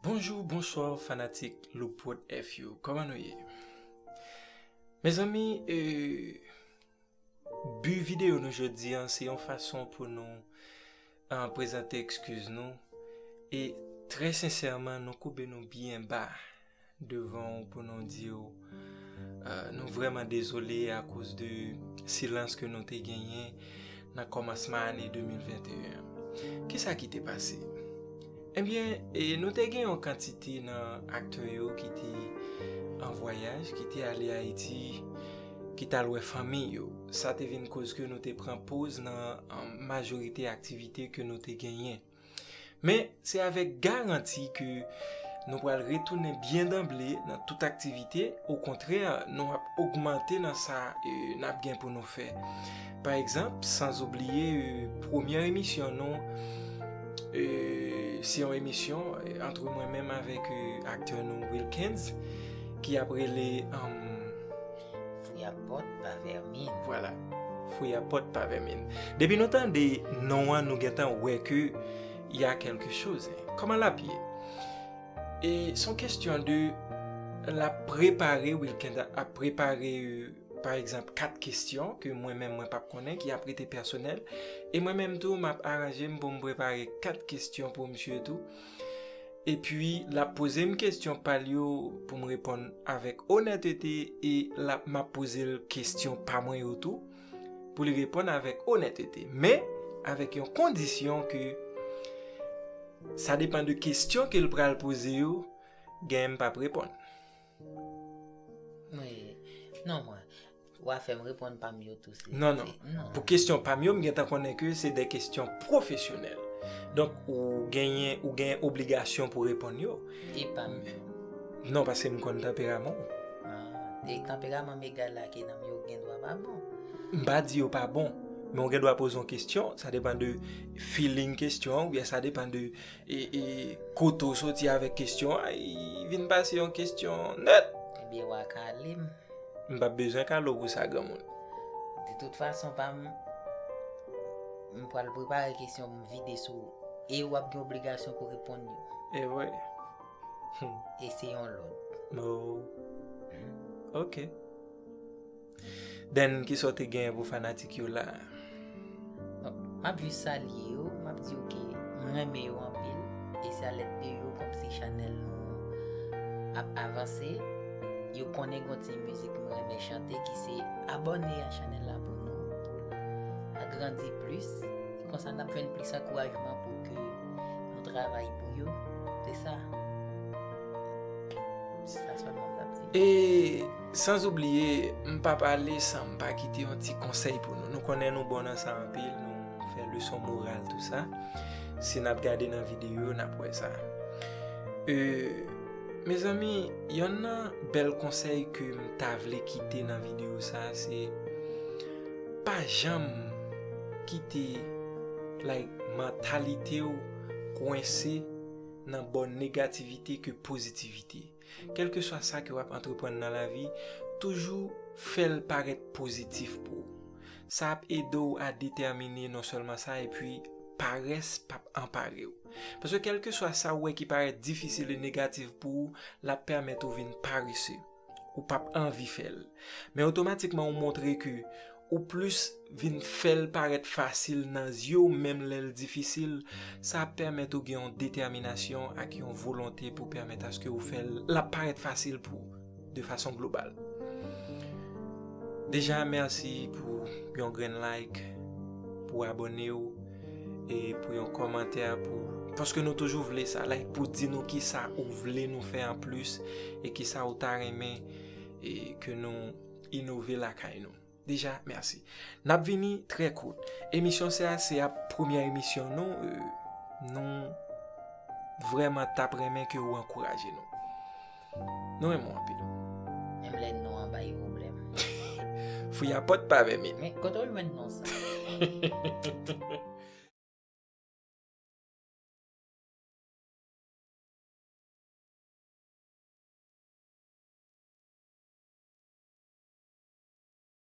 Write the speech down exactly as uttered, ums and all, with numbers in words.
Bonjou, bonswa, fanatik Louprod F yo. Kòman nou ye? Mezanmi, e, bi videyo nou jodi a, se yon fason pou nou, e, prezante ekskiz nou. E trè sensèman, nou koube nou byen ba devan w pou nou di w, e, nou vrèman dezole akoz de silans ke nou te genyen nan kòmansman ane de mil venteyen an. Kisa ki te pase? Ebyen, e, nou te gen yon kantite nan aktè yo ki te an vwayaj, ki te ale Ayiti, ki t al wè fanmi yo. Sa te vin koz ke nou te pran poz nan, e, majorite aktivite ke nou te genyen. Men, se avèk garanti ke nou pral retounen byen danble nan tout aktivite. Okontrè, nou ap ogmante nan sa, e, n ap gen pou nou fè. Pa egzanp, sanzoubliye, e, premyè emisyon nou, e, se yon emisyon, e, antre mwen menm avèk, e, aktè nou Wilkens, ki ap rele, um, Fouyapòt pa vèmin. Vwala. Fouyapòt pa vèmin. Depi nou tande non an, nou gentan wè ke y a quelque chose. Kòman l ap ye? E se yon kesyon de l ap prepare, Wilkens ap prepare, e, pa egzanp, kat kesyon ke mwen menm mwen p ap konnen, ki ap rete pèsonèl. E mwen menm tou, m ap aranje m pou m prepare kat kesyon pou misye tou. Epi, l ap poze m kesyon pa l yo pou m reponn avèk onètete e l ap, m ap poze l kesyon pa mwen yo tou pou li reponn avèk onètete. Men, avèk yon kondisyon ke sa depann de kesyon ke l pral poze yo, genyen m p ap reponn. Wi. Non, mwen. W a fè m reponn pa m yo tou, se, non, non. Se, non. Pou kesyon pa m yo, m gentan konnen ke se de kesyon pwofesyonèl. Donk, ou genyen, ou genyen obligasyon pou reponn yo. E pa m yo? Non, paske m konn tanperaman w. Ah, e tanperaman m egal la ke nan m yo gen dwa pa bon. M pa di yo pa bon, men w gen dwa poze yon kesyon, sa depann de feeling kesyon an, oubyen sa depann de, e, e, kote w soti avèk kesyon an, e vin pase yon kesyon nèt. Ebyen, w a kale m. M p ap bezwen kale w pou sa, granmoun. De tout fason, pa m, m pral prepare kesyon pou m vide sou ou. E w ap gen obligasyon pou reponn yo. E vre. E se yon lòd. Oh. Hmm. Ok. Den, kisa w te genyen pou fanatik yo la? Bon, m ap jis salye yo, m ap di yo ke m renmen yo anpil, e se a lèd de yo kòmsi chanèl nou ap avanse. Yo konnen gon ti mizik mwen renmen chante ki se abòne a chanèl la pou nou, pou l agrandi plis. E konsa n ap jwenn plis ankourajman pou ke nou travay pou yo. Se sa. Se sa sèlman m t ap di. E sanzoubliye, m p ap ale san m pa kite yon ti konsèy pou nou. Nou konnen nou bon nan sa anpil, nou fè leson moral, tou sa. Si n ap gade nan videyo, n ap wè sa. E, mezanmi, yonn nan bèl konsèy ke m ta vle kite nan videyo sa, se pa janm kite, like, mantalite w kwense nan bò negativite ke pozitivite. Kèlkeswa sa ke w ap antreprann nan lavi, toujou fè l parèt pozitif pou ou. Sa ap ede w a detèmine non sèlman sa, epi parès p ap anpare w. Paske kèlkeswa sa ou wè ki parèt difisil e negatif pou ou, l ap pèmèt ou vin parese. Ou p ap anvi fè l. Men otomatikman ou montre ke ou plis vin fè l parèt fasil nan zye w, menm lè l difisil, sa ap pèmèt ou gen yon detèminasyon ak yon volonte pou pèmèt aske ou fè l, l ap parèt fasil pou ou, de fason global. Deja, mèsi pou yon grenn like, pou abòne w, e pou yon kòmantè, pou, paske nou toujou vle sa, like, pou di nou kisa ou vle nou fè anplis, e kisa ou ta renmen, e ke nou inove lakay nou. Deja, mèsi. N ap vini trè kout. Emisyon sa a, se ap premyè emisyon nou, e, nou vrèman t ap renmen ke ou ankouraje nou. Nou renmen w anpil. Menm lè non an bay pwoblèm. Fouyapòt pa vèmin. Men, kote w jwenn non sa?